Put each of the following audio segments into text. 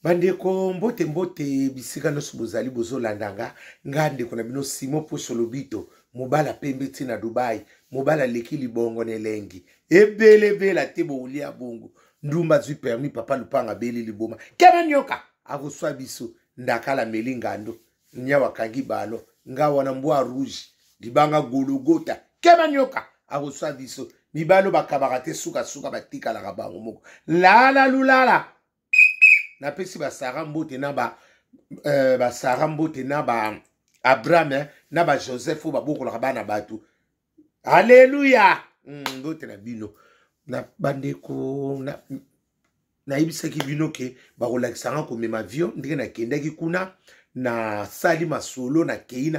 Bandeko, mbote mbote bisika nyonso bozali bozolanda nga. Nga ndeko na bino Simon Poso Lobito, mobala pembe ti na Dubai, mobala aleki libongo na elengi ebele ebele ate bokolia bongo. Ndumba azwi permis, papa lupanga abeli liboma, kema nyoka akoswa biso ndakala meli ngando nyawa akangi balo nga wana mbwa rouge libanga gologota kema nyoka akoswa biso. Mibalo bakabaka te, sukasuka batikalaka bango moko lala lulala. Napesi basara mbote na ba basara mbote na ba Abraham na ba Joseph oyo babokolaka bana bato. Aleluya, mbote na bino na bandeko. Nayebisaki bino ke bakolakisa nga komema avion. Ndenge nakendaki kuna, nasali masolo, nakei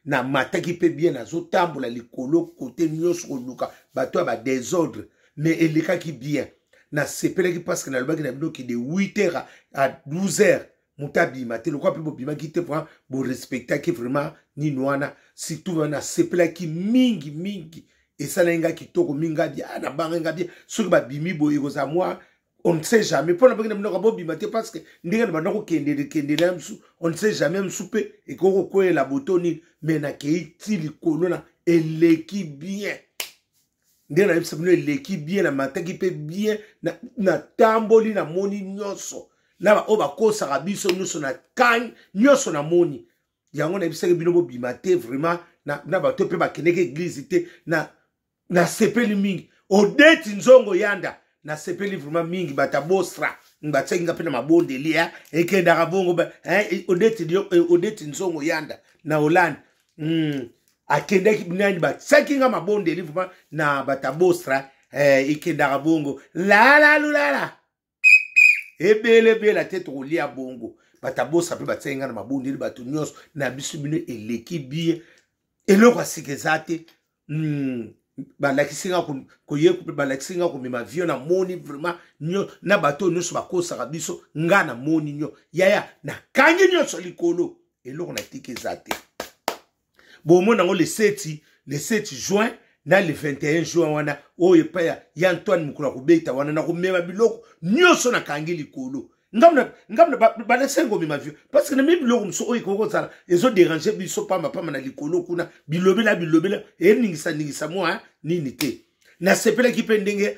namataki mpe bien, nazotambola likolo kote nyonso koluka bato ya badésordre, mais elekaki bien. Nasepelaki parce que nalobaki na bino ke de 8 heures à 12 heures moto abima te. Lokola mpe bobimaki te, vraiment borespectaki vraiment nini wana. Surtout nasepelaki mingi mingi, esalaki nga kitoko mingi. Nga bia nabanga nga bia soki babimi boye ekozala mwa, on ne sait jamais. Mpo na bangi na bino bobima te, parce que ndenge na banda kokendele kendele ya mosu, on ne sait jamais, mosu mpe ekoki kokweyela boto nini. Mais nakei ti likolo na eleki bien. Ndenge nayebisa bino, eleki bien, namataki mpe bien, natamboli, namoni nyonso na baoyo bakosaka biso nyonso, na kani nyonso namoni yango. Nayebisaki bino bobima te vraiment na bato mpe bakendeki église te. Na nasepeli mingi. Odeti nzongo yanda, nasepeli vraiment mingi. Bato ya Bostra batiaki nga mpe na mabondeli ya ekendaka bongo. Odeti, Odeti nzongo yanda na Hollande, akendaki nani, batiaki nga mabondeli vraiment na bato ya Bostra. Ekendaka bongo lalalulala ebele ebele te, tokolia bongo. Bato ya Bostra mpe batiaki nga na mabondeli. Bato nyonso na biso bino eleki bien, eloko ya sika eza te. Balakisi nga koyeku mpe balakisi nga komema avion. Namoni vraiment na bato oyo nyonso bakosaka biso, nga namoni nyo yaya, nakangi nyonso likolo, eloko natiki eza te. Bomona yango le 7 juin na le 21 juin wana oyo epai ya Antoine, mokolo ya kobeta wana, nakomema biloko nyonso nakangi likolo. Ngambo balakisa komema avion parce que nami biloko mosusu oyo ekoki kozala ezodéranger biso pambapamba na likolo kuna, bilobela bilobela, eningisa ningisa mwa nini te. Nasepelaki mpe ndenge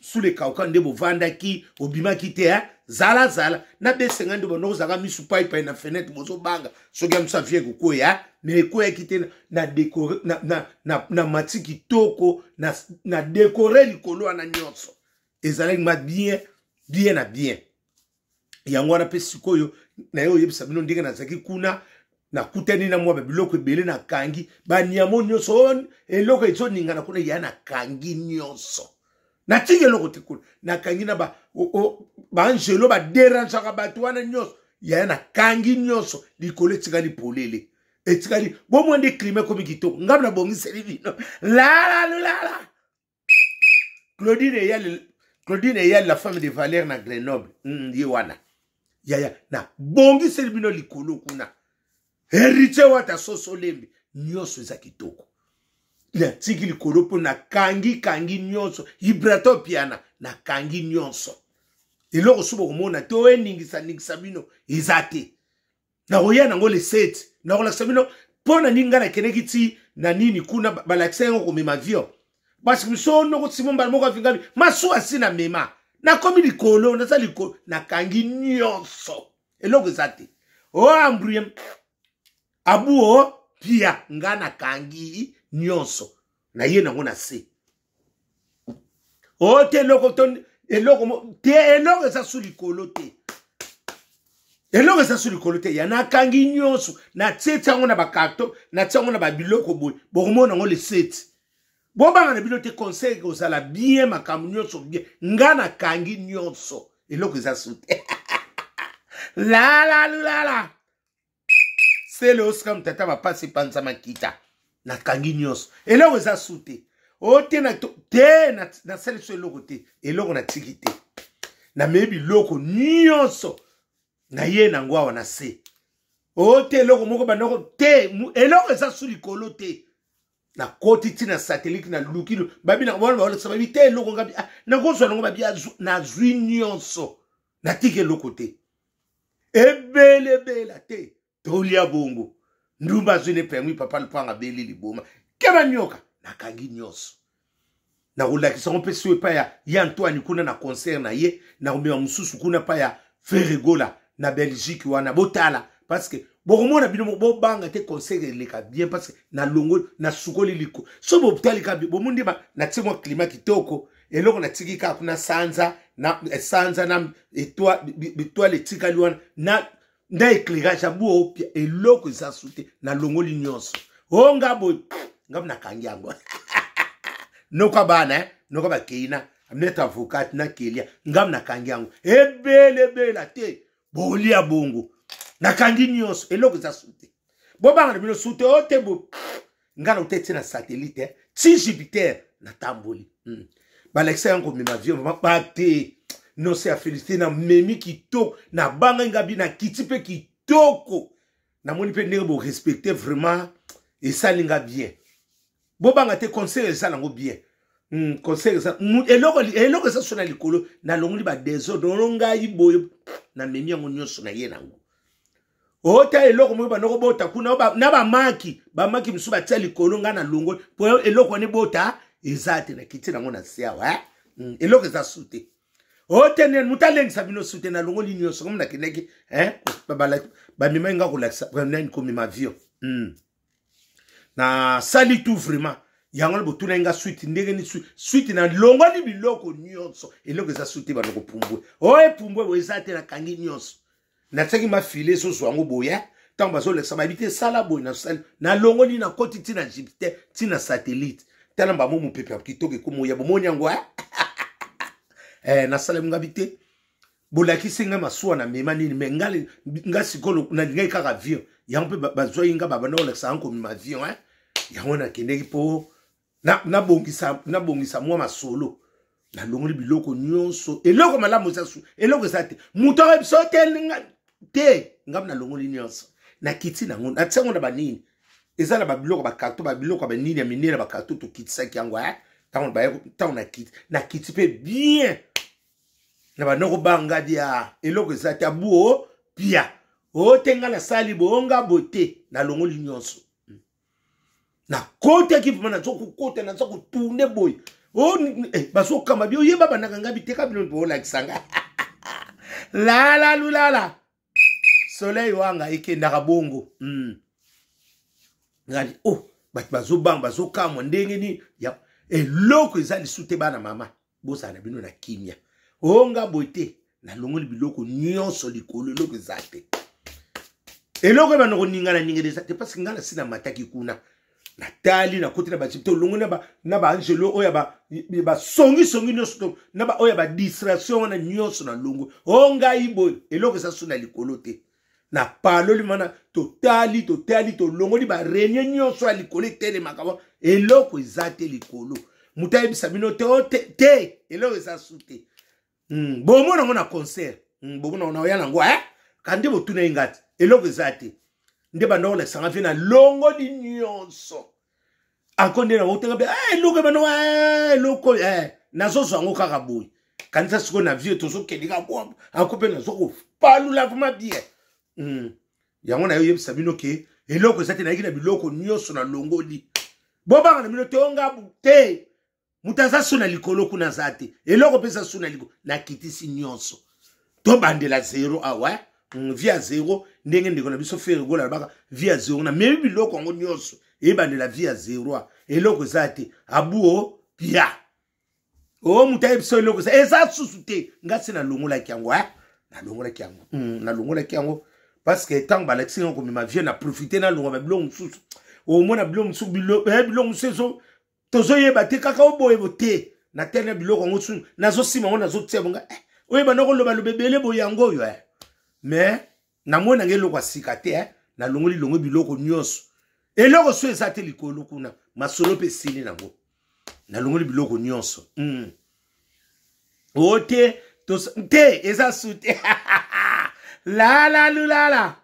sule kauka nde bovandaki, obimaki te. Zala zala na besenga nde bando kozalaka misu paipai na fenêtre, bozobanga soki ya mosu avion ekokwea, mais ekweyaki te. Na décoré na mati kitoko, na décoré likolo wana nyonso ezalaki ma bien bien na bien. Yango wana mpe sikoyo naye oyebisa bino ndenge nazalaki kuna, nakutani na mwa babiloko ebele, nakangi baniamo nyonso, eloko ezoningana kuna ya nakangi nyonso, natingi eloko te kuna, nakangi na baangelo baderangeaka bato wana nyonso yaya, nakangi nyonso. Likolo etikali polele, etikali bomwa nde climat ekomi kitoko. Ngai nabongiseli bino lalalulala. Claudine Eyal, Claudine Eyal, la femme de Valère na Grenoble, ye wana yaya, nabongiseli bino likolo kuna. Héritier Wata soso lembi nyonso eza kitoko, natiki likolo mpo nakangi kangi nyonso. Ibrato piana, nakangi nyonso, eloko so bokomona te oyo eningisa ningisa bino eza te. Nakoya nango le 7, nakolakisa bino mpo na nini ngai nakendeki ti na nini kuna, balakisa yango komema avion, parce que so noko simo mbala moko afingabi masuwa si na mema. Nakomi likolo, naza likolo, nakangi nyonso, eloko eza te. O embrouille abu o pia, nga nakangi nyonso, naye nango na se o te eloko to eloko te, eloko eza su likolo te, eloko eza su likolo te. Ya nakangi nyonso, natie yango na bacarton, natie yango na babiloko boye, bokomona yango le 7. Bobanga na bino te, conseil kozala bien, makambo nyonso bien, nga nakangi nyonso, eloko eza su te. Lalalulala sele osika tata bapasi epanza makita, nakangi nyonso, eloko eza su te. O te na te, nasali so eloko te, eloko natiki te, namei biloko nyonso naye nango awa na se. O te eloko moko bandako te, eloko eza su likolo te. Nakoti ntina satellite, naluki babi na wana baolakisa babi te eloko ngabi nakozwa nango, babi nazwi nyonso. Natiki eloko te. Ebelebela te. Tolia bongo. Ndumba azwi ne permis papa lupanga abeli liboma. Keba nyoka. Nakangi nyonso. Nakolakisa yango mpe soki epai ya ye Antoine kuna na concert na ye, nakomema mosusu kuna epai ya Ferre Gola na Belgique wana. Botala parce que bokomona bino bobanga te, concert eleka bien parce que nalongoli nasukoli liko. So botali kaka bomoni nde natie mwa climat kitoko, eloko natiki kaka kuna sanza na sanza na étoile etikali wana na nda éclairage abuo opia eloko eza su te, nalongoli nyonso. O nga boye nga nakangi yango noka bana eh? Noka bakei na maître avocat na kelia, nga nakangi yango ebelebela te, bolia bongo nakangi nyonso, eloko eza su te, bobanga na bino su te. O te bo nga na ute ti na satellite eh? Ti Jupiter natamboli. Balakisa yango komema avion bate nonse ya félicité, namemi kitoko, nabangaki nga bi nakiti mpe kitoko, namoni mpe ndenge borespecte vraiment, esali nga bien. Bobanga te, concert eza nango bien. Concert eza eloko, eloko eza so na likolo, nalongoli badesordre ono ngai boye, namemi yango nyonso na ye nango. Ota eloko moko banda kobota kuna na bamaki, bamaki mosusu batia likolo, ngai nalongoli mpo eloko wana ebota eza te, nakiti nango na se awa eh? Eloko eza su te. Ote nini moto alengisa bino su te, nalongoli nyonso komi nakendaki eh? Bamemaki nga kolakisa nani komema avion. Nasali tout vraiment yango wana. Botunaki nga suite ndenge ni suite, nalongoli biloko nyonso, eloko eza su te. Bando kopumbwe oyo epumbwe boye eza te, nakangi nyonso, natiaki mafile ezozwa yango boye. Ntango bazolekisa bayebi te, esala boye, nasali, nalongoli, nakoti ntina Jupiter, ntina satellite. Tala mbamo mopepe ya kitoko ekomoya, bomoni yango eh? Eh, nasalemi ngabi te, bolakisi ngai masuwa na mema nini me nga, nga sikoyo nalingaki kaka avion yango mpe bazwaki nga, babanda kolakisa yango komema avion eh? Yango nakendeki mpo nabongisa na nabongisa mwa masolo, nalongoli biloko nyonso, eloko malamu eza su, eloko eza te, moto akoyebi biso te te, ngai nalongoli nyonso, nakiti nango, natia yango na banini, eza na babiloko bakarto, babiloko ya banini ya minene, bakarto tokitisaki yango eh? Ntango nakiti, nakiti mpe bien na banda kobanga bia, eloko eza te, abuo pia o te, ngai nasali boonga bo te, nalongoli nyonso, nakotaki vraimen, naza kokota, naza kotourne boye o eh, bazokamba bi oyeba bandaka ngai biteka bino boolakisa ngai lala lulala soleil wanga ekendaka bongo. Ngai oh, bato bazobanga, bazokamwa ndenge nini ya eloko eza lisu te. Bana mama, bozala na bino na kimia. O nga boye te, nalongoli biloko nyonso likolo, eloko eza te, eloko ebanda koningana ningana eza te, parce ngai nasi namataki kuna, natali, nakoti na bajeep, tolongoli na baangelo oyo ya basongisongi nyonso, na oyo ya badistraction wana nyonso, nalongoli. O ngai boye, eloko eza so na likolo te, na paloli mana, totali, totali, tolongoli barenye nyonso ya likolo etelemaka, eloko eza te likolo. Moto ayebisa bino te o te, te, eloko eza su te. Bomona yango na concert. Bomona yango na oya nango eh? Kandi botuna ye ngati eloko eza te, nde banda kolakisanga mpe nalongoli nyonso anko nde nango tanga mpe eh, eloko ebanda eh, eloko eh, nazozwa yango kaka boye. Kanisa sikoyo na vie tozokende kaka bo anko mpe nazo kopalula vraiment bien. Yango nayo oyebisa bino ke eloko eza te, nayaki na biloko nyonso, nalongoli, bobanga na bino te, ongabu te, moto aza so na likolo kuna aza te, eloko mpe eza so na likolo, nakitisi nyonso, tobandela zero awa eh? Vie ya zero, ndenge ndeko na biso Ferre Gola alobaka vie ya zero, na memi biloko yango nyonso, ebandela vie ya zero, eloko eza te, abuo pia o moto ayebi so eloko eza, eza susu te. Nga se nalongolaki yango eh? Nalongolaki yango, nalongolaki yango parce que ntango balakisi nga komema vie, na profite nalonga babiloko mosusu. Omona biloko mosusu, biloko mosusu ezo tozoyeba te kaka oboye bo te, natali na biloko yango su, nazosima yango, nazotia bonga eh, oyeba nde kolobaloba ebele boye yango oyo eh. Mais namoni nanga eloko ya sika te eh. Nalongoli longo biloko nyonso, eloko so eza te likolo kuna, masolo mpe esili nango, nalongoli biloko nyonso. O te te, eza su te, lala lulala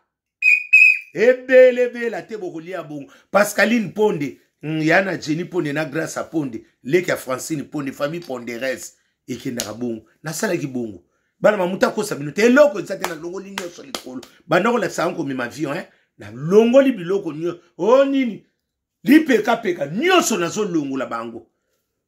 ebelebela te, bokolia bongo. Pascaline Ponde, ya na Jenny Ponde na Grace Ponde, leki ya Francine Ponde, famille Ponderes ekendaka bongo, nasalaki bongo. Bana mamuta akosa bino te, eloko eza te. Nalongoli nyonso likolo, banda kolakisa yango komema avion, eh? Nalongoli biloko nyonso o oh, nini lipekapeka nyonso nazolongola bango.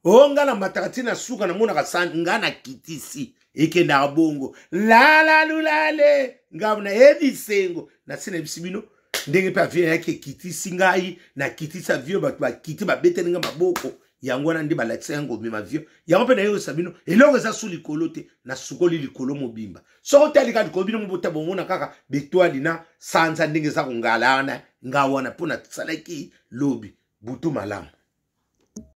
O oh, nga namataka ti na suka, namonaka sa nga nakitisi, ekendaka bongo lalalulale ngambo na ebisengo. Nasi nayebisi bino ndenge mpe avion eyaki ekitisi ngai, nakitisi avion, bato bakiti, babeteli ngai maboko. Yango wana nde balakisa yango komema avion. Yango mpe nayebisa bino, eloko eza su likolo te, nasukoli likolo mobimba. Soki otali kaka likolo, bino mobota bomona kaka betwali na sanza ndenge eza kongala wana. Nga wana mpo nasalaki lobi butu malamu.